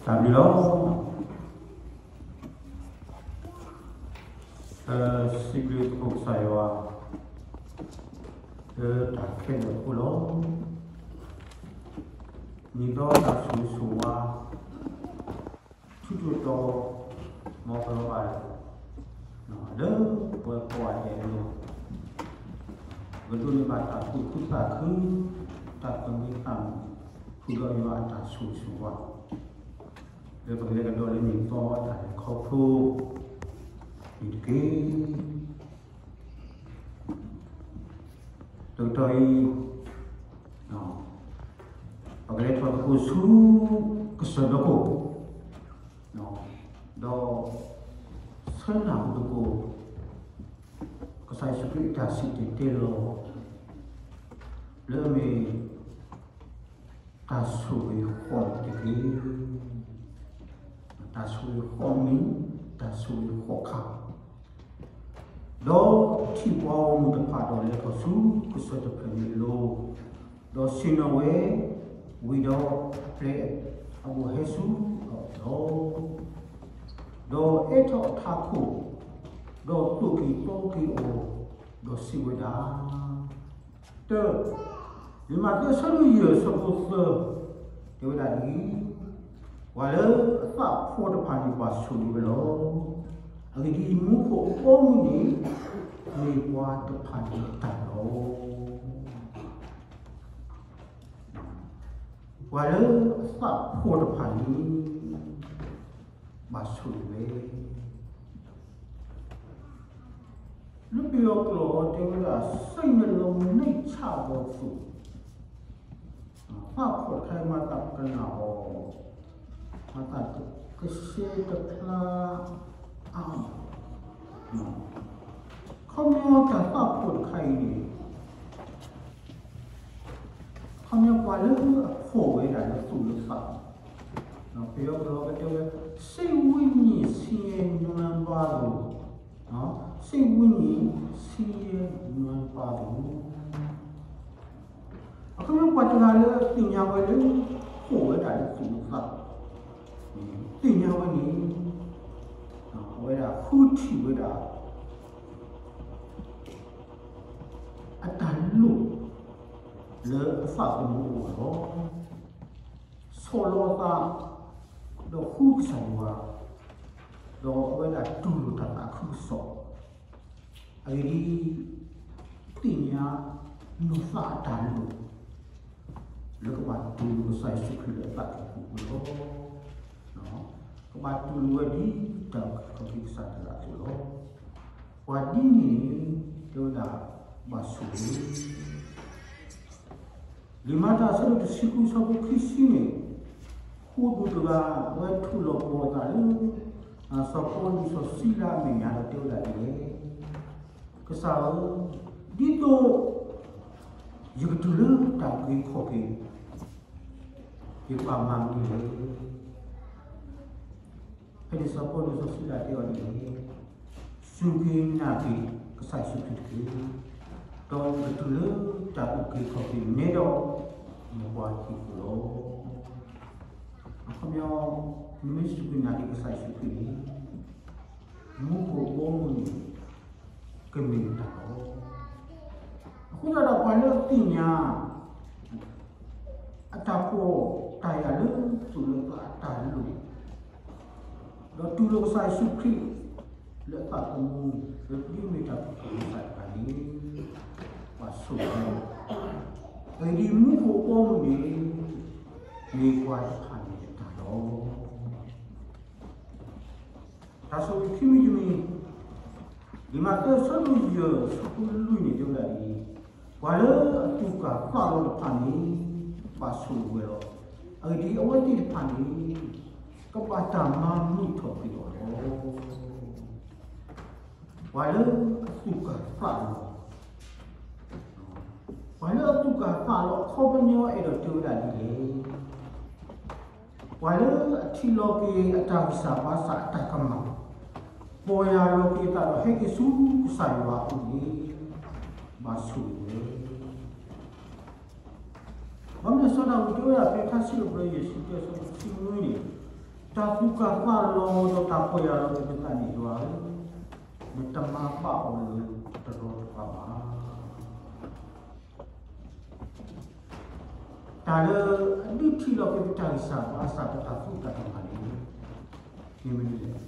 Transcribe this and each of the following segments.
တၢ်ဘျုးလီၤ. ပစံးဘျုးသကိးကစၢ်ယွၤ လၢတၢ်ခဲလၢာ်အဃိလီၤ. နံၤသီတၢ်ဆိၣ်ဂ့ၤဆိၣ်ဝါ ထူးထူးတီၤတီၤ မ်ကလီၤဘၣ်လၢ လၢပဝဲကိးဂၤဒဲးအလိၤ ပကဒိးန့ၢ်ဘၣ်တၢ်သူၣ်ခုသးခု တၢ်သူၣ်မံသးမုာ် ဃုာ်ဒီးယွၤအတၢ်ဆိၣ်ဂ့ၤဆိၣ်ဝါ လၢပကလဲၤကဒီးလၢနံၤသီတၢ်လဲၤခီဖျိန့ၣ်တက့ၢ်. တကတီၢ်အံၤ ပကလဲၤထီၣ်သကိးဆူကစၢၢ်ဒီခိၣ်, ဒီးဆၢနၢ်ဟူသကိး ကစၢ်ယ့ၣ်ၡူးခရံာ်အတၢ်စံၣ်တဲၤတဲလီၤ လၢအမ့ၢ် တၢ်ဆိၣ်ဂ့ၤဃီန့ၣ်တက့ၢ်. တၢ်ဆိၣ်ဂ့ၤဃီမ့ၢ် တၢ်ဆိၣ်ဂ့ၤဃီခါ ဒီးထံၣ်ပှၤဂီၢ်မုၢ်တဖၣ်ဒီး လဲၤထီၣ်ဆူကစၢၢ်တဖျၢၣ်န့ၣ်အလိၤ, ဒီးဆ့ၣ်နီၤဝဲ ဝံၤဒီးအပျဲၢ်အဘီၣ်ဟဲဆူအအိၣ်လီၤ. ဒီးအဲၣ်ထီၣ်အထးခိၣ်, ဒီးသိၣ်က့ၤသီက့ၤအီၤ, ဒီးစံးဝဲဒၣ်, တၢ, လံာ်မးသဲအဆၢဒိၣ်ယဲၢ်အဆၢဖိသၢ တဲဝဲဒၣ်ဒ်အံၤ, ပှၤလၢအသးဖှီၣ်တဖၣ်န့ၣ် ပှၤဆိၣ်ဂ့ၤဝဲလီၤ. အဂ့ၢ်ဒ်အံၤ, မူခိၣ်အဘီအမုၢ်န့ၣ် မ့ၢ်ပှၤတဖၣ်န့ၣ်အတၢ်လီၤ. ပှၤလၢအသးဖှီၣ်တဖၣ်န့ၣ် ဘၣ်ဆိၣ်ဂ့ၤဝဲ. လၢပယီၤကျိာ်တဲဝဲဒၣ် စိတ်နှလုံးနှိမ်ချသောသူ, သးဖှီၣ်တခါအံၤ မၤသးကနၣ်အီၤ, မၤသးကဆှဲတဖျါအါ, ခီပညီတၢ်သးဖှီၣ်တခါအံၤန့ၣ် ခီပညီပှၤလၢအဖှီၣ်ဝဲဒၣ်လၢသူၣ်လၢသး, ပယီၤကျိာ်ကတဲဝဲ စိတ်ဝိညာဉ်ဆင်းရဲနွမ်းပါးသလို, စိတ်ဝိညာဉ်ဆင်းရဲနွမ်းပါးသလို, အခီပညီပှၤတဂၤလၢသ့ၣ်ညါဝဲလၢ ဖှီၣ်ဝဲဒၣ်လၢသူၣ်လၢသး, သ့ၣ်ညါဝဲန့ၣ် အဝဲဒၣ်ဃုထံၣ်ဝဲဒၣ် အတၢ်လိၣ် လၢအသးသမူအဂီၢ်လီၤ. ဆီၣ်လီၤအသး ဒီးဃုကစၢ်ယွၤ, ဒီးအဝဲဒၣ်တူၢ်လိာ်တၢ်သးခုကစီၣ်, အဂ့ၢ်ဒ်အံၤ, သ့ၣ်ညါနီၢ်သးအတၢ်လိၣ် လၢကဘၣ်တူၢ်လိာ်ကစၢ်ယ့ၣ်ၡူးခရံာ်လၢအသးကံၢ်ပူၤအပူၤလီၤ. ကဘၣ်တူၢ်လိာ်ဝဲဒ်တၢ်အုၣ်က့ၤခီၣ်က့ၤကစၢ်တဂၤအသိးလီၤ. ပှၤဒ်န့ၣ်န့ၣ် တဲဝဲဒၣ် ဘၣ်ဆိၣ်ဂ့ၤ လံာ်မၤတၢ်အဆၢဒိၣ်တဆံဃုအဆၢဖိခံဆံန့ၣ်, ဖိဒိၣ်တဂၤ အဝဲထုးလီၤပာ်အသးလၢ စီၤပီလူးစီၤစံလၤအမဲာ်ညါဒီးတဲဝဲဒၣ်ဒ်လဲၣ်, ကစၢ်ဧၢ, ဒ်သိး ယကတုၤလၢတၢ်အုၣ်က့ၤခီၣ်က့ၤ ယကဘၣ်မၤမနုၤလဲၣ်. ဖဲန့ၣ်စီၤပီလူးစီၤစံလၤတဲအီၤဒ်လဲၣ်, စူၢ်က့ၤနာ်က့ၤကစၢ်ယ့ၣ်ၡူးခရံာ်တက့ၢ်, ဒီးယကတုၤလၢတၢ်အုၣ်က့ၤခီၣ်က့ၤနဲဒီး နပှၤဟံၣ်ဖိလီၤ. အခီပညီ, နမ့ၢ်စူၢ်က့ၤနာ်က့ၤကစၢ်ယ့ၣ်ၡူးခရံာ်န့ၣ် မူခိၣ်ဘီမုၢ်န့ၣ် ကမ့ၢ်နတၢ်လီၤ. အဃိသတးဒီးပှၤလၢအသ့ၣ်ညါ အတၢ်ဖှီၣ်တၢ်ယာ်လၢသူၣ်လၢသးအတၢ်လိၣ် ဒီးတူၢ်လိာ်ကစၢ်ယ့ၣ်ၡူးခရံာ် လၢအသးသမူ လၢဒ်မ့ၢ်တၢ်ဖှီၣ်ကစၢ်တဂၤန့ၣ် ပှၤဆိၣ်ဂ့ၤ, အဂ့ၢ်ဒ်အံၤ, မူခိၣ်ဘီမုၢ်န့ၣ် မ့ၢ်ပှၤတဖၣ်န့ၣ်အတၢ်လီၤ. တၢ်ဆိၣ်ဂ့ၤခံမံၤတမံၤ, လံာ်မးသဲအဆၢဒိၣ်ယဲၢ်အဆၢဖိလွံၢ်န့ၣ် တဲဝဲဒၣ်ဒ်အံၤ, ပှၤလၢအသူၣ်ကၢ်သးလီၤတဖၣ်န့ၣ် ဘၣ်ဆိၣ်ဂ့ၤဝဲလီၤ. အဂ့ၢ်ဒ်အံၤ, အဝဲသ့ၣ်တဖၣ်န့ၣ် ကဘၣ်တၢ်မၤမုာ်ထီၣ်က့ၤအီၤလီၤ. ပှၤလၢအသူၣ်ကၢ်သးလီၤ, ပှၤလၢအသူၣ်ကၢ်သးလီၤ အခီပညီအဲၣ်ဒိးတဲဝဲဒၣ်ဒ်လဲၣ်. ပှၤလၢအထံၣ်လီၤက့ၤအတၢ်ဂံၢ်စၢ်ဘါစၢ်အတၢ်ကမၣ်, ပီၢ်ယၢ်လီၤက့ၤအသးဒီးဟဲက့ၤဆူကစၢ်ယွၤအအိၣ်န့ၣ် ဘၣ်ဆိၣ်ဂ့ၤဝဲ. ဘၣ်မနုၤစီၤဒၤဝံးတဲဝဲဒၣ်ဖဲထါစံးထီၣ်ပတြၢၤယဲၢ်ဆံတၢအဆၢဖိတဆံနွံန့ၣ်, တၢ်သူၣ်ကၢ်သးလီၤဒီးတၢ်ပီၢ်ယၢ်လီၤက့ၤပသးန့ၣ် ယွၤဧၢ, နတမၤဘၣ်အီၤလၢတရီတပါဘၣ်. တၢ်လၢအဒုးထံၣ်လီၤက့ၤပတၢ်ဂံၢ်စၢ်ဘါစၢ် ပတၢ်သူၣ်တၢ်သးမၤန့ၣ် မ့ၢ်မနုၤလဲၣ်.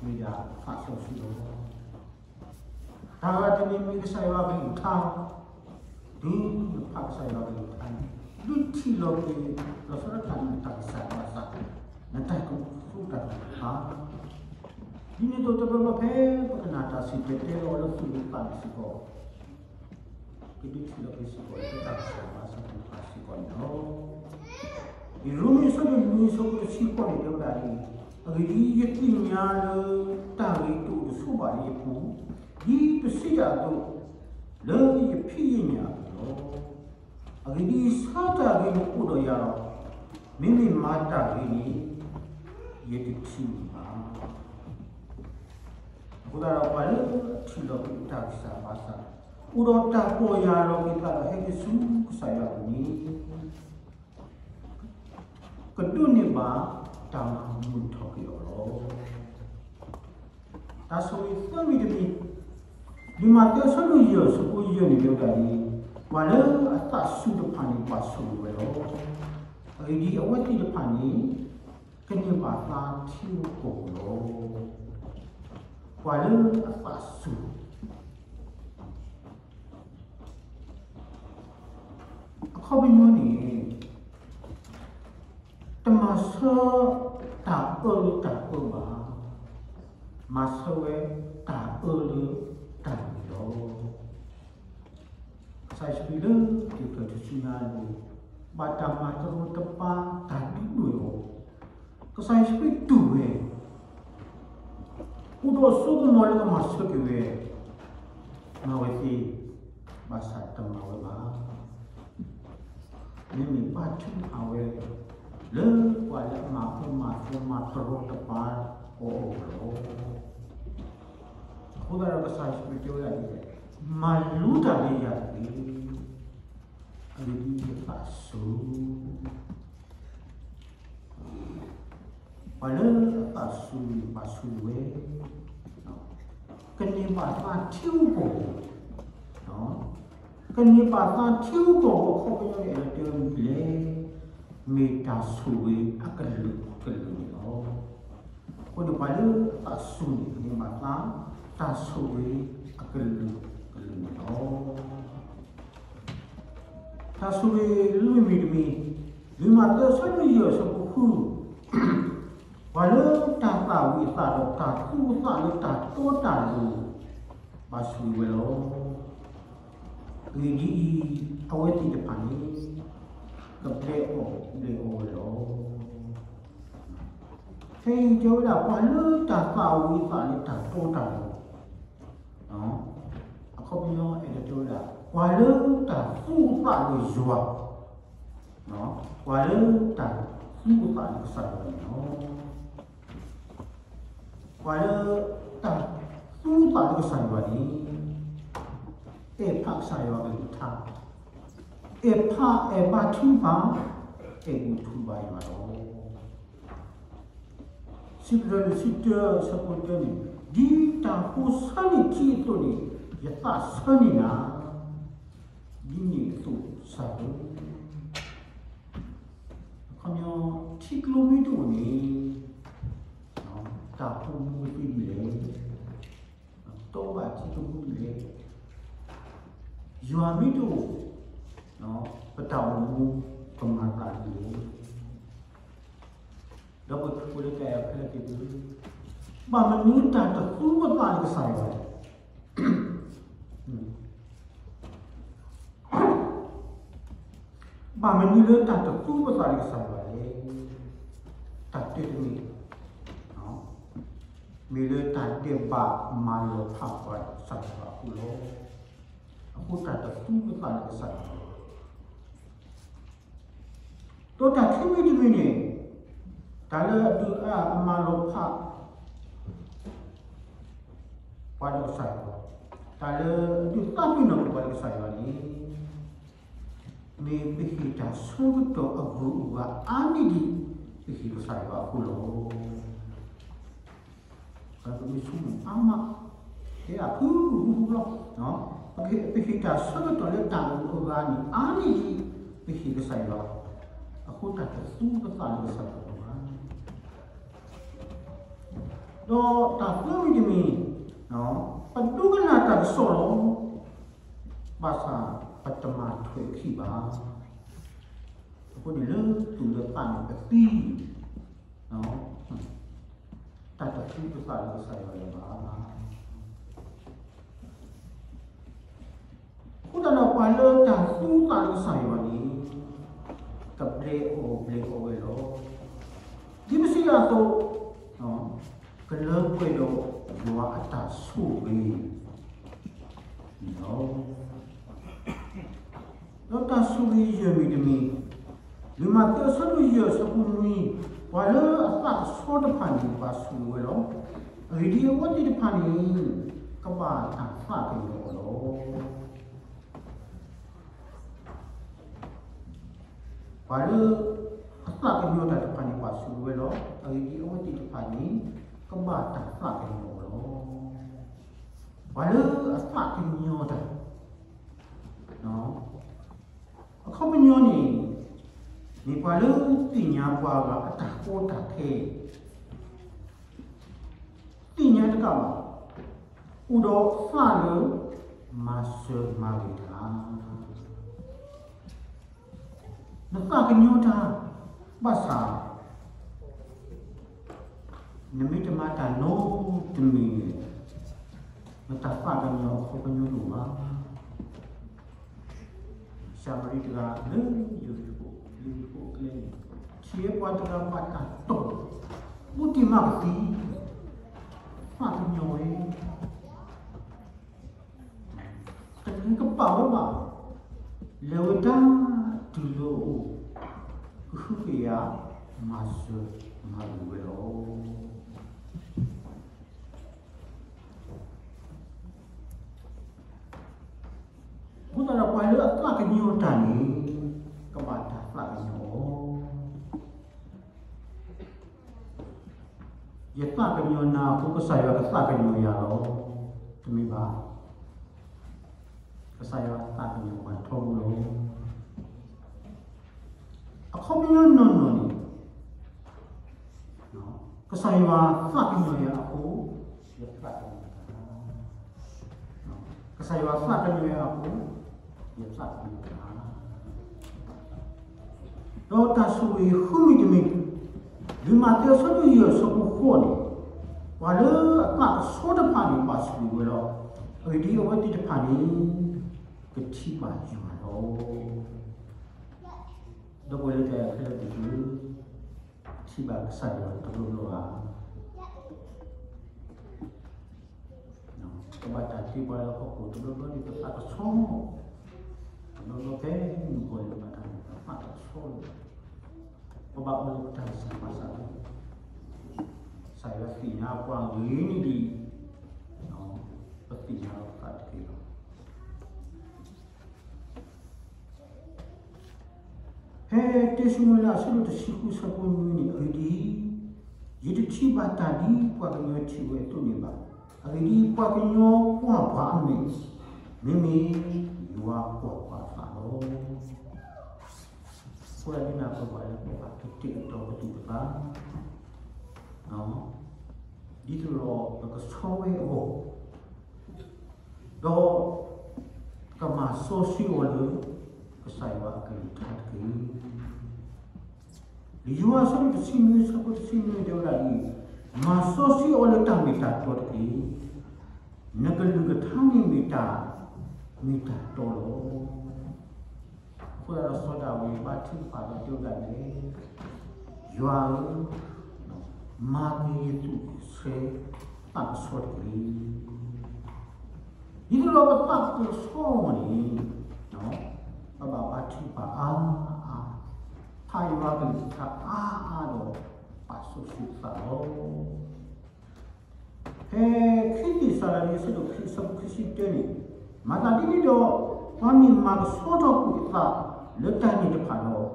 မ့ၢ်ဒၣ်သးစီဆှံလီၤ. တၢ်ဂၤတမံၤမ့ၢ်ကစၢ်ယွၤအကလုၢ်ကထါ, တုၤနဖးကစၢ်ယွၤအကလုၢ်ကထါန့ၣ် ဒုးထံၣ်လီၤက့ၤ လီၤဆီဒၣ်တၢ်လၢနတၢ်ဂံၢ်စၢ်ဘါစၢ်, နတၢ်သူၣ်တၢ်သးတဖၣ်, ဒ်န့ၣ်အသိးတဘျီဘျီဖဲပကနၣ်တၢ်စံၣ်တဲၤတဲလီၤလၢသူၣ်လၢသးန့ၣ်စ့ၢ်ကီး ကဒုးထံၣ်လီၤက့ၤစ့ၢ်ကီးလၢပတၢ်ဂံၢ်စၢ်ဘါစၢ်သ့ၣ်တဖၣ်စ့ၢ်ကီးန့ၣ်လီၤ. ရိမ့ၤအဆၢဒိၣ်လွံၢ်အဆၢဖိတဆံဃိးန့ၣ် တဲဝဲဒၣ်အံၤ, အဂ့ၢ်ဒ်အံၤ ယသ့ၣ်ညါလၢတၢ်ဂ့ၤတအိၣ်တဆိးဘၣ်လၢယပူၤ, ဒ်ပစံးတၢ်အသိး လၢယဖံးယညၣ်အပူၤလီၤ. အဂ့ၢ်ဒ်အံၤ, ဆၢတၢ်ဂ့ၤန့ၣ်အိၣ်ဒီးယၤလီၤ. မ့မ့ၢ်မၤတၢ်ဂ့ၤန့ၣ် ယတထံၣ်န့ၣ်ဘၣ်. အဃိသတးဒီး ပှၤလၢအထံၣ်လီၤက့ၤတၢ်ဂံၢ်စၢ်ဘါစၢ်, အိၣ်ဒီးတၢ်ပီၢ်ယၢ်လီၤက့ၤသးဒီးဟဲက့ၤဆူကစၢ်ယွၤအပူၤန့ၣ် ကဒိးန့ၢ်ဘၣ်တၢ်မၤမုာ်ထီၣ်က့ၤအီၤလီၤ. တၢ်ဆိၣ်ဂ့ၤသၢမံၤတမံၤ, လံာ်မးသဲအဆၢဒိၣ်ယဲၢ်အဆၢဖိယဲၢ်န့ၣ် တဲဝဲဒၣ်အံၤ, ပှၤလၢအသးစူၤတဖၣ်န့ၣ် ပှၤဆိၣ်ဂ့ၤဝဲလီၤ. အဂ့ၢ်ဒ်အံၤ, အဝဲသ့ၣ်တဖၣ်န့ၣ် ကန့ၢ်ဘၣ်သါထံဧိၤကီၢ်ဧိၤလီၤ. ပှၤလၢအသးစူၤ အခီပညီန့ၣ် တမၤဆၢတၢ်အၢလၢတၢ်အၢဘၣ်, မၤဆၢဝဲတၢ်အၢလၢတၢ်ဂ့ၤလီၤ. ကစၢ်ယ့ၣ်ၡူးခရံာ်လၢတၢ်ထူၣ်စုညါအပူၤ, ဘၣ်တၢ်မၤတရီတပါတၢ်ဒုးဒွဲၣ်အီၤ, ကစၢ်ယ့ၣ်ၡူးခရံာ်တူၢ်ဝဲ အိၣ်ဒီးစိကမီၤလၢကမၤဆၢက့ၤဝဲ, မၤဝဲသ့, ဘၣ်ဆၣ်တမၤဝဲဘၣ်. မ့မ့ၢ်ဘါထုကဖၣ်ဝဲ လၢပှၤလၢအမၤအၢမၤသီမၤတရီတပါအီၤအဂီၢ်လီၤ. အဃိသတးဒီးကစၢ်ယ့ၣ်ၡူးခရံာ်တဲဝဲဒၣ်ဒ်လဲၣ်, မၤလိတၢ်လၢယၤတက့ၢ်. အဂ့ၢ်ဒ်အံၤ, ယသးစူၤ ပှၤလၢအသးစူၤန့ၣ် ဘၣ်ဆိၣ်ဂ့ၤဝဲ, ကန့ၢ်ဘၣ်သါထံဧိၤကီၢ်ဧိၤ, ကန့ၢ်ဘၣ်သါထံဧိၤကီၢ်ဧိၤ အခီပညီန့ၣ် အဲၣ်ဒိးတဲဝဲဒ်လဲၣ်, မ့ၢ်တၢ်ဆိၣ်ဂ့ၤအကလုာ်ကလုာ်န့ၣ်လီၤ. အဃိန့ၣ် ပှၤလၢအသးစူၤန့ၣ် ကန့ၢ်ဘၣ်သါ တၢ်ဆိၣ်ဂ့ၤအကလုာ်ကလုာ်န့ၣ်လီၤ. တၢ်ဆိၣ်ဂ့ၤလွံၢ်မံၤတမံၤ, လံာ်မးသဲအဆၢဒိၣ်ယဲၢ်အဆၢဖိဃု, ပှၤလၢတၢ်သၣ်ဝံၤအသးဒီးတၢ်သူအသးလၢတၢ်တီတၢ်လိၤ, ဘၣ်ဆိၣ်ဂ့ၤဝဲလီၤ. အဂ့ၢ်ဒ်အံၤ, အဝဲသ့ၣ်တဖၣ်န့ၣ် ကဘျဲးအီၣ်ဘျဲးအီဝဲလီၤ. ဖဲအံၤတဲဝဲဒၣ် ပှၤလၢတၢ်သၣ်ဝံၤအသးလၢတၢ်တီတၢ်လိၤ အခီပညီအဲၣ်ဒိးတဲဝဲဒၣ် ပှၤလၢတၢ်သူအသးလၢယွၤ, ပှၤလၢတၢ်သူအသးလၢကစၢ်ယွၤန့ၣ်လီၤ. ပှၤလၢတၢ်သူအသးလၢကစၢ်ယွၤန့ၣ် အဲၣ်ဖးကစၢ်ယွၤအကလုၢ်ကထါ, အဲၣ်ဖးအဲၣ်ဘါထုကဖၣ်, အဲၣ်ဘူၣ်ထူဘါယွၤလီၤ. စံးပတြၢၤလွံၢ်ဆံတၢ အဆၢဖိတၢန့ၣ်, ဒ်တၢ်ဖိဆၢန့ၢ်ထံအသိးန့ၣ် ယသးဆၢန့ၢ်နၤ, ဒ်န့ၣ်အသိးစၢ်ဧၢ. အခီပညီ, ထံကျိမ့ၢ်တအိၣ်န့ၣ် တၢ်အိၣ်မူကသ့ဒ်လဲၣ်, တီဘၣ်ထံကမူဒ်လဲၣ်, ယွၤမ့ၢ်တအိၣ် ပတၢ်အိၣ်မူကမၤသးဒ်လဲၣ်. ဒီးပကထူဖိလၢတၢ်အဲၣ်ခဲလၢာ်သ့ၣ်တဖၣ်, ဘၣ်မနုၤတၢ်တသူပသးလၢကစၢ်ယွၤလဲၣ်. ဘၣ်မနုၤလၢတၢ်တသူပသးလၢကစၢ်ယွၤလဲၣ်. တၢ်တဲတမံၤ မ့ၢ်လၢတၢ်ဒဲးဘးမၤလီၤဖးပှၤစၢ်ယွၤအဃိလီၤ. အဃိတၢ်တသူပသးလၢကစၢ်ယွၤလဲၣ်. ဒီးတၢ်ခံမံၤတမံၤန့ၣ်, တၢ်လၢအဒုးအမၤလီၤဖး ပှၤဒီးကစၢ်ယွၤ, တၢ်လၢအဒုးသးပ့ၤနီၣ်က့ၤပှၤဒီးကစၢ်ယွၤန့ၣ်, မ့ၢ်ပဟ့ၣ်တၢ်ဆၢကတီၢ်အဂုၤအဂၤအါန့ၢ်ဒံး ပဟ့ၣ်ကစၢ်ယွၤအဃိလီၤ. ပမ့ၢ်ဆိကမိၣ်အါမး, ဟဲအဖုဖုဖုလီၤ. ပဟ့ၣ်တၢ်ဆၢကတီၢ်လၢတၢ်အဂုၤအဂၤန့ၣ် အါန့ၢ်ဒံး ပဟ့ၣ်ကစၢ်ယွၤအဃိ တၢ်တသူပသးလၢကစၢ်ယွၤအဂီၢ်ဘၣ်. ဒီးတၢ်သၢမံၤတမံၤ, ပဒိကနၣ်တၢ်ကစီၣ်လီၤ. ဘၣ်ဆၣ်ပတမၤထွဲအခံဘၣ်. အဃိန့ၣ်လၢသူၣ်လၢသးန့ၣ် ပသံ, တၢ်တသူပသးလၢကစၢ်ယွၤလၢၤဘၣ်. အဃိသတးဒီးပှၤလၢတၢ်သူသးလၢကစၢ်ယွၤန့ၣ် ကဘျဲးအီၣ်ဘျဲးအီဝဲလီၤ. ဒ်ပစံးအသိး, ကလၢပှဲၤဒီးယွၤအတၢ်ဆိၣ်ဂ့ၤန့ၣ်လီၤ. ဒီးတၢ်ဆိၣ်ဂ့ၤယဲၢ်မံၤတမံၤ, လံာ်မးသဲအဆၢဒိၣ်ယဲၢ်အဆၢဖိနွံ, ပှၤလၢအသးကဆှီတဖၣ်န့ၣ် ပှၤဆိၣ်ဂ့ၤဝဲလီၤ. အဂ့ၢ်ဒ်အံၤ အဝဲသ့ၣ်တဖၣ်န့ၣ် ကဘၣ်တၢ်သးကညီၤအီၤလီၤ. ပှၤလၢအသးကညီၤတၢ်တဖၣ်န့ၣ် ပှၤဆိၣ်ဂ့ၤဝဲလီၤ. အဂ့ၢ်ဒ်အံၤ အဝဲသ့ၣ်တဖၣ်န့ၣ် ကဘၣ်တၢ်သးကညီၤအီၤလီၤ. ပှၤလၢအသးကညီၤတၢ် အခီပညီန့ၣ် မ့ၢ်ပှၤလၢသ့ၣ်ညါပှၤဂၤအတၢ်ကီတၢ်ခဲ, သ့ၣ်ညါတကးဘၣ်, အိၣ်ဒီးသးလၢမၤစၢၤမၤဂ့ၤတၢ်. နသးကညီၤတၢ်, ဘၣ်ဆၣ် နမ့ၢ်တမၤတၢ်နီတမံၤန့ၣ်, နတၢ်သးကညီၤအခီပညီတအိၣ်ဘၣ်. ၡၤမရံတဂၤလၢယရံၣ်ခိၣ်, ယရံၣ်ခိၣ်အကျဲန့ၣ်, ထံၣ်ဝဲပှၤတဂၤဘၣ်တၢ်တီၢ်, ဘူးတံၢ်မၤကသံ, သးကညီၤဝဲ တမ့ၢ်ကပာ်ဝဲဘၣ်, လဲၤဝဲဒၣ်တုၤလၢအအိၣ်, ကဟုကယာ်မၤစၢၤမၤဂ့ၤဝဲလီၤ. အဃိသတးဒီးပှၤလၢအသးကညီၤတၢ်န့ၣ် ကဘၣ်တၢ်သးကညီၤအီၤ. ယသးကညီၤနၤအဃိ ကစၢ်ယွၤကသးကညီၤယၤလီၤ. တမ့ၢ်ဘၣ်. ကစၢ်ယွၤသးကညီၤပှၤထီဘိလီၤ. အခီပညီနီၢ်နီၢ်န့ၣ်, ကစၢ်ယွၤသးကညီၤယၤအဃိ, ယသးကညီၤတၢ်, ကစၢ်ယွၤသးကညီၤယၤအဃိ, ယသးကညီၤတၢ်. ဒီးတၢ်ဆိၣ်ဂ့ၤဃုမံၤတမံၤ, လံာ်မးသဲအဆၢဒိၣ်ယဲၢ်အဆၢဖိဃိးန့ၣ်, ပှၤလၢအသးကဆှီတဖၣ်န့ၣ် ပှၤဆိၣ်ဂ့ၤဝဲလီၤ. အဂ့ၢ်ဒ်အံၤ အဝဲသ့ၣ်တဖၣ်န့ၣ် ကထံၣ်ဘၣ်ယွၤလီၤ. ဒီပုၢ်ဝဲၢ်လၢတၢ်အဲၣ်ခဲလၢာ်သ့ၣ်ဧၢ, ထံၣ်ဘၣ်ကစၢ်ယွၤတဘျီဘျီဧါ. ကဘၣ်တၢ်တ့ပှၤလၢဟီၣ်ခိၣ်တဘျီဘျီန့ၣ် ပသးကဆှီ, တဘျီဘျီဖဲမုၢ်ဂီၤန့ၣ် ဘၣ်တၢ်ပသးကဆှီလီၤ. ပဘၣ်အိၣ်လၢပတၢ်ဆံးပာ်စၢ်လီၤ. ကစၢ်ယွၤသ့ၣ်ညါပှၤဂ့ၤန့ၢ်ဒံး, ပသ့ၣ်ညါလီၤပသးတက့ၢ်လီၤ. ဖဲတၢၡမူၤအ့လးအဆၢဒိၣ်တဆံဃုအဆၢဖိနွံန့ၣ်, အဂ့ၢ်ဒ်အံၤ, ယတထံၣ်ဘၣ်တၢ်ဒ်ပှၤကညီထံၣ်ဝဲအသိးန့ၣ်ဘၣ်. အဂ့ၢ်ဒ်အံၤ, ပှၤကညီကွၢ်ပှၤအမဲာ်, မ့မ့ၢ်ယွၤကွၢ်ပှၤအသးလီၤ. အဃိဒ်န့ၣ်ပဘၣ်လၢပဘၣ်ကတဲာ်ကတီၤပသူၣ်ပသး, ဒ်သိးဒီးပကဆှီဝဲအဂီၢ်, ဒီးကမၤစီဆှံအီၤလၢကစၢ်ယွၤအကလုၢ်ကထါတက့ၢ်. လံာ်ယိၤဟၣ်အဆၢဒိၣ်တဆံနွံအဆၢဖိတဆံနွံတဲဝဲဒၣ်ဒ်အံၤ, မၤစီဆှံအီၤလၢတၢ်မ့ၢ်တၢ်တီတက့ၢ်. နကလုၢ်ကထါန့ၣ်မ့ၢ်တၢ်မ့ၢ်တၢ်တီလီၤ. အဃိသတးဒီးစီၤဒၤဝံးဘါထုကဖၣ်ဒီးတဲဝဲဒၣ်ဒ်လဲၣ်, ယွၤဧၢ, မၤက့ၤယသူၣ်ဆဲးသးကဆှီတက့ၢ်. ဒ်သိးဒီးပသးကဆှီအဂီၢ်န့ၣ်, ပဘၣ်ဘါထုကဖၣ်အါအါ, ဖးယွၤကလုၢ်ကထါအါအါဒီး ပာ်စီဆှံပသးလီၤ. ဖဲခံသ့းစၤလနံအဆၢဒိၣ်ခံအဆၢဖိခံဆံတၢန့ၣ်, မၤသးဒ်န့ၣ်ဒီး, ပှၤမ့ၢ်မၤကဆှီထီၣ်ကွံာ်အသးလၢတၢ်န့ၣ်တဖၣ်ဒီး,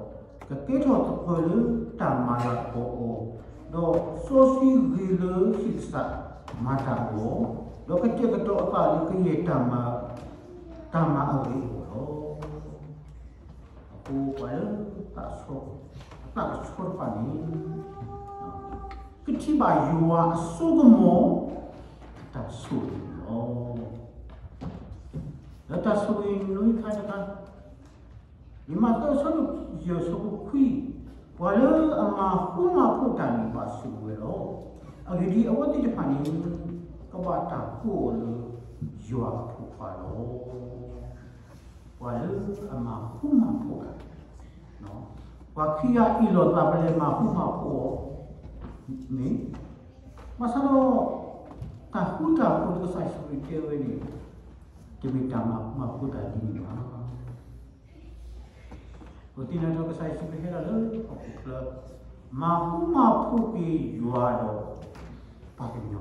က ကဲထီၣ်သပှၢ်လၢတၢ်မၤလၤကပီၤအီၤ, ဒီးစီဆှံဂ့ၤလၢဟံၣ်ကစၢ်မၤတၢ်အဂီၢ်, ဒီးကတဲာ်ကတီၤအသးလၢကယဲၢ်တၢ်မၤ, တၢ်မၤအဂ့ၢ်အဂီၢ်လီၤ. အဃိပှၤလၢသးဆၢ, အသးကဆှီတဖၣ်န့ၣ် ကထံၣ်ဘၣ်ယွၤအစိကမီၤ အတၢ်ဆိၣ်ဂ့ၤန့ၣ်လီၤ. ဒီးတၢ်ဆိၣ်ဂ့ၤန့ၣ်လီၤခါတခါ, ယမးသဲအဆၢဒိၣ်ယဲၢ်ဆၢဖိခွံ, ပှၤလၢအမၤဃူမၤဖိးတၢ်န့ၣ်ဘၣ်ဆိၣ်ဂ့ၤဝဲလီၤ. အဂ့ၢ်ဒ်အံၤ, အဝဲသ့ၣ်တဖၣ်န့ၣ် ကဘၣ်တၢ်ကိးအီၤလၢယွၤအဖိခွါလီၤ. ပှၤလၢအမၤဃူမၤဖိးတၢ်, ပှၤခံဂၤအ့ၣ်လိာ်သး ပလဲၤမၤဃူမၤဖိးအီၤန့ၣ်, ဘၣ်ဆၣ်ဒီး တၢ်ဃူတၢ်ဖိးလၢကစၢ်ယ့ၣ်ၡူးခရံာ်တဲဝဲန့ၣ် တမ့ၢ်တၢ်မၤဃူမၤဖိးတၢ်ဒ်န့ၣ်ဘၣ်. ပသ့ၣ်နီၣ်ထီၣ်ကစၢ်ယ့ၣ်ၡူးခရံာ်ဟဲလီၤလၢဟီၣ်ခိၣ်ချၢ, မၤဃူမၤဖိးက့ၤယွၤဒီးပှၤကညီ,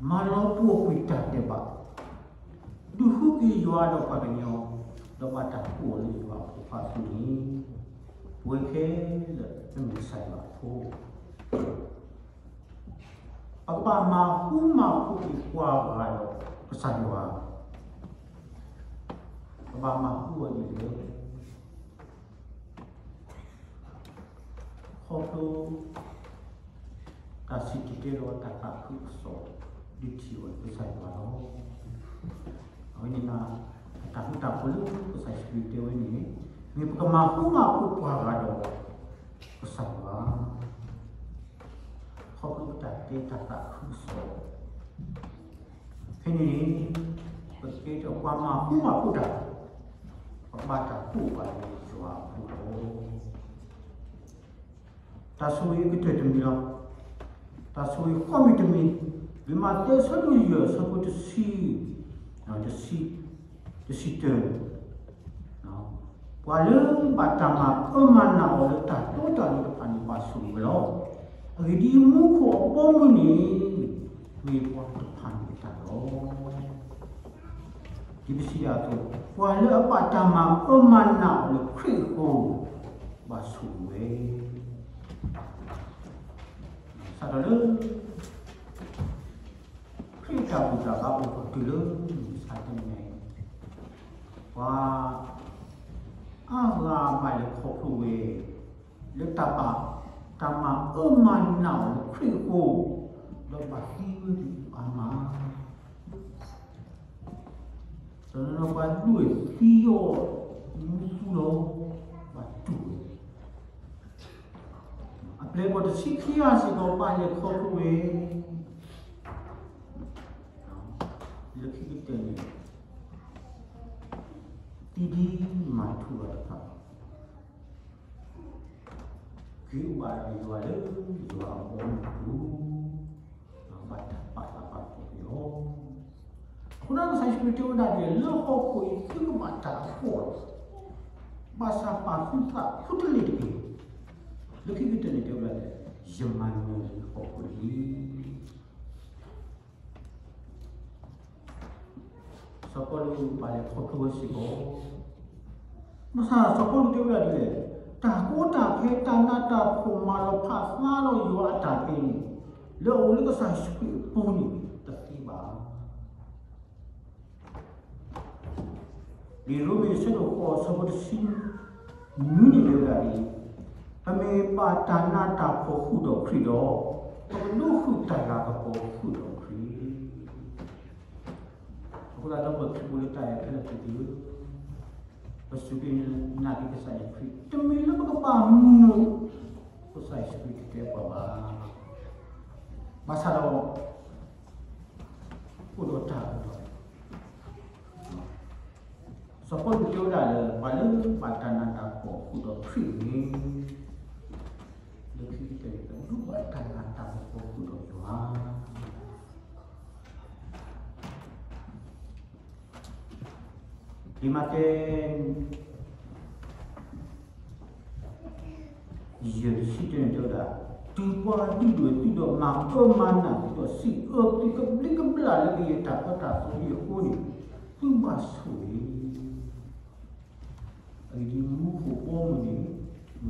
မၤလီၤပှီၢ်ကွံာ်တၢ်ဒဲးဘး, ဒုးဃုက့ၤယွၤဒီးပှၤကညီ, ဒီးဘၣ်တၢ်ကိးအီၤလၢယွၤအဖိခွါအသိးန့ၣ်, ပဝဲခဲလၢာ်ပမ့ၢ်ကစၢ်ယွၤအဖိ ပကဘၣ်မၤဃူမၤဖိးက့ၤပှၤဂၤဒီးကစၢ်ယွၤ, ပဘၣ်မၤဃူအီၤဒ်လဲၣ်. ခီဖျိတၢ်စံၣ်တဲၤတဲလီၤတၢ်သးခုကစီၣ် ဒုးထံၣ်အီၤလၢကစၢ်ယွၤလီၤ. အဝဲန့ၣ် အတၢ်ဃူတၢ်ဖိးလၢကစၢ်ယ့ၣ်ၡူးခရံာ်တဲဝဲန့ၣ်, မ့ၢ်ပကမၤဃူမၤဖိးပှၤဂၤဒီးကစၢ်ယွၤ, ခီဖျိပတၢ်တဲတၢ်သးခုကစီၣ် ဖဲန့ၣ်န့ၣ် ပကကဲထီၣ်ပှၤမၤဃူမၤဖိးတၢ်, ပကဘၣ်တၢ်ကိးပှၤလၢယွၤအဖိလီၤ. တၢ်ဆိၣ်ဂ့ၤအကတၢၢ်တမံၤလီၤ. တၢ်ဆိၣ်ဂ့ၤဃီမံၤတမံၤ, လံာ်မးသဲအဆၢဒိၣ်ယဲၢ်အဆၢဖိတဆံ, တဆံ, တဆံတၢ, ပှၤလၢဘၣ်တၢ်မၤအၢမၤနးအီၤလၢတၢ်တီတၢ်လိၤတဖၣ်န့ၣ် ဘၣ်ဆိၣ်ဂ့ၤဝဲလီၤ. အဂ့ၢ်ဒ်အံၤ, မူခိၣ်အဘီအမုၢ်န့ၣ် မ့ၢ်ပှၤတဖၣ်န့ၣ်အတၢ်လီၤ. ဒ်ပစံးဒၣ်အသိး, ပှၤလၢအဘၣ်တၢ်မၤအၢမၤနးအီၤလၢခရံာ်အဃိ, ဘၣ်ဆိၣ်ဂ့ၤဝဲ. စးထီၣ်လၢ ခရံာ်တၢ်ဘူၣ်တၢ်ဘါအိၣ်ထီၣ်တုၤလၢ မုၢ်မဆါတနံၤ, ပှၤအါဂၤဘၣ်လဲၤခီဖျိဝဲ လၢတၢ်ဘၣ်တၢ်မၤအၢမၤနးအီၤလၢခရံာ်အဃိ, ဒီးဘၣ်သံဝဲဒၣ်အါမး, တနီၤနီၤပှၤဒွဲၣ်သံအီၤ မူသူလီၤ, ဘၣ်တူၢ်ဝဲ အပျဲၢ်အဘီၣ်တဆံခံဂၤစ့ၢ်ကီး ဘၣ်လဲၤခီဖျိဝဲ လၢခံကတၢၢ်န့ၣ် သံဒံးမၤထူရၤတဖၣ် က့ၤအိၣ်ဘၣ်ဒီးယွၤလၢယွၤအဘီအမုၢ်အပူၤ, ဘၣ်တၢ်ပာ်သးပာ်ဖှိၣ်က့ၤအီၤ. အဃိဒီးကစၢ်ယ့ၣ်ၡူးခရံာ်တဲဝဲဒၣ်ဒ်လဲၣ်, လၢဟီၣ်ခိၣ်အံၤသုကဘၣ်တၢ်အဖှီၣ်လီၤ. ဘၣ်ဆၣ်ပာ်သုသးဖိတလ့ၢ်တက့ၢ်. လၢခံကတၢၢ်န့ၣ်တဲဝဲဒၣ်, ယမၤနၢၤလံဟီၣ်ခိၣ်အံၤ စီၤပီလူးဘၣ်လဲၤခီဖျိဝဲစ့ၢ်ကီး, ဘၣ်ဆၣ်စီၤပီလူးတဲဝဲဒၣ်ဒ်လဲၣ်, တၢ်ကီတၢ်ခဲ တၢ်နးတၢ်ဖှီၣ် မၤလီၤဖးသါလီၤယွၤအတၢ်ဖဲန့ၣ်, လၢအအိၣ်လၢကစၢ်ယ့ၣ်ၡူးခရံာ်အပူၤန့ၣ် တသ့ဘၣ်. လံာ်ရိမ့ၤအဆၢဒိၣ်ဃိး အဆၢဖိတဆံနွံန့ၣ် တဲဝဲဒၣ်ဒ်အံၤ, ပမ့ၢ်ဘၣ်တၢ်နးတၢ်ဖှီၣ်ဃုာ်ဒီးခရံာ်ဒီး, ပကဒိးဃုာ်တၢ်လၤကပီၤဃုာ်ဒီးခရံာ်. အဃိသတးဒီးပခရံာ်ဖိလၢတၢ်အဲၣ်ခဲလၢာ်သ့ၣ်ဧၢ, ပစူၢ်က့ၤနာ်က့ၤကစၢ်ယ့ၣ်ၡူးခရံာ် တမ့ၢ်လၢပကဘၣ်မုာ် ကစၢ်ယ့ၣ်ၡူးခရံာ်တတဲပှၤဘၣ်. ဘၣ်ဆၣ်ဒီး အိၣ်ဒီးတၢ်အၢၣ်လီၤ စီၤပီလူးတဲဝဲဒၣ်လၢ ပှၤလၢဘၣ်တၢ်နးတၢ်ဖှီၣ်ဃုာ်ဒီးခရံာ်န့ၣ်, လၢခံကတၢၢ်န့ၣ် ကဒိးဘၣ်တၢ်နးတၢ်ဖှီၣ်ဃုာ်ဒီးယွၤ. လံာ်မးသဲ ယဲၢ်တဆံတၢန့ၣ်တဲဝဲဒၣ်, တုၤပှၤဒုၣ်ဒွဲၣ်သုဒီး မၤအၢမၤနးသုဒီး စံးအၢသုကဘျံးကဘျၣ်လၢကယဲၢ်တၢ်အၢတၢ်သီအံၤအဃိန့ၣ်, သုဘၣ်ဆိၣ်ဂ့ၤ. အဂ့ၢ်ဒ်အံၤ, မူခိၣ်ဘီမုၢ်န့ၣ်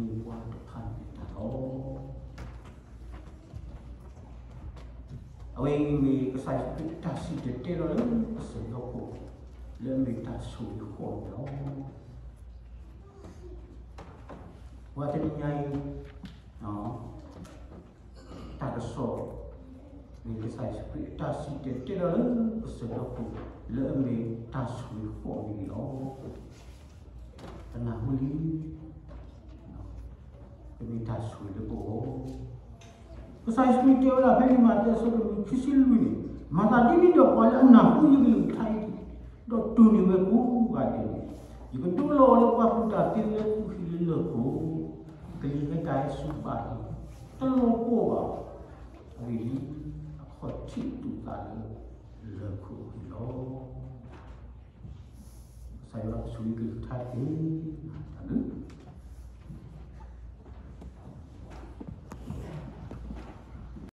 အဝဲအံၤမ့ၢ်ကစၢ်ယ့ၣ်ၡူးခရံာ်အတၢ်စံၣ်တဲၤတဲလီၤလၢပစၢၤလီၢ်ခိၣ် လၢအမ့ၢ်တၢ်ဆိၣ်ဂ့ၤဃီၣ်န့ၣ်လီၤ. ပှၤတနံၤညါအံၤ တၢ်ကစီၣ် မ့ၢ်ကစၢ်ယ့ၣ်ၡူးခရံာ်အတၢ်စံၣ်တဲၤတဲလီၤလၢပစၢၤလီၢ်ခိၣ် လၢအမ့ၢ်တၢ်ဆိၣ်ဂ့ၤဃီၣ်န့ၣ်လီၤ. ပနၢ်ဟူလံ ကမ့ၢ်တၢ်ဆိၣ်ဂ့ၤလၢပဂီၢ်. ကစၢ်ယ့ၣ်ၡူးခရံာ်တဲဝဲဒၣ်ဖဲလံာ်မးသဲ အဆၢဒိၣ်ခံဆံလွံၢ်န့ၣ်, မၤသးဒ်န့ၣ်ဒီး ပှၤလၢအနၢ်ဟူယကလုၢ်ကထါအံၤ ဒီးတိၢ်န့ၢ်ဝဲကိးဂၤဒဲးန့ၣ်, ယကဒိလီၤအီၤလၢပှၤကူၣ်တၢ်သ့လၢသူၣ်ဟံၣ်လၢလၢၢ်ခိၣ်, ကလံၤဟဲကၤဟဲဆူဘၣ်ဟံၣ်, တလီၤပှီၢ်ဘၣ်, အဂ့ၢ်ဒ်အံၤ, အခီၣ်ထံးတူာ်သးလၢလၢၢ်ခိၣ်အဂ့ၢ်လီၤ. ကစၢ်ယွၤကဆိၣ်ဂ့ၤကလုၢ်ကထါတက့ၢ်. တၢ်ဘျုး.